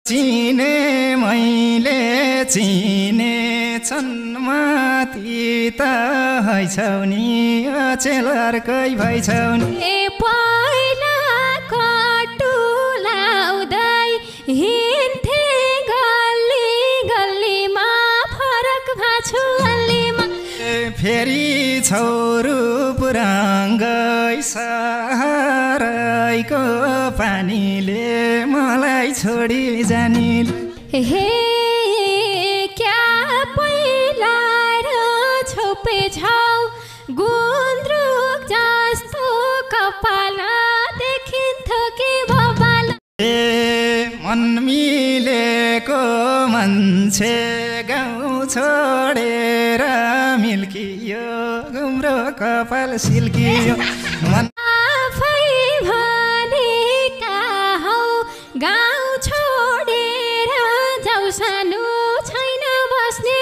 चिने मैले चिने माथि त हैछौ नि अचेल अर्कै भइछौ नि पहिला कटु लाउँदै हिँड्थे गल्ली गल्लीमा फरक भाछु अल्लीमा फेरि छौरू पुराङ्गै सहरैको पानीले मलाई छोडी जानी हे क्या पहिलाएर छोपे छौ गुन्द्रुक जस्तो कपाल देखिन्थ्यो कि भवाल ए मन मिलेको मान्छे गाउँ छोडेर मिल्कियो गुम्रो कपाल सिल्कियो आफै भनेका हौ गाउँ छोडेर जाऊ सानो छैन बस्ने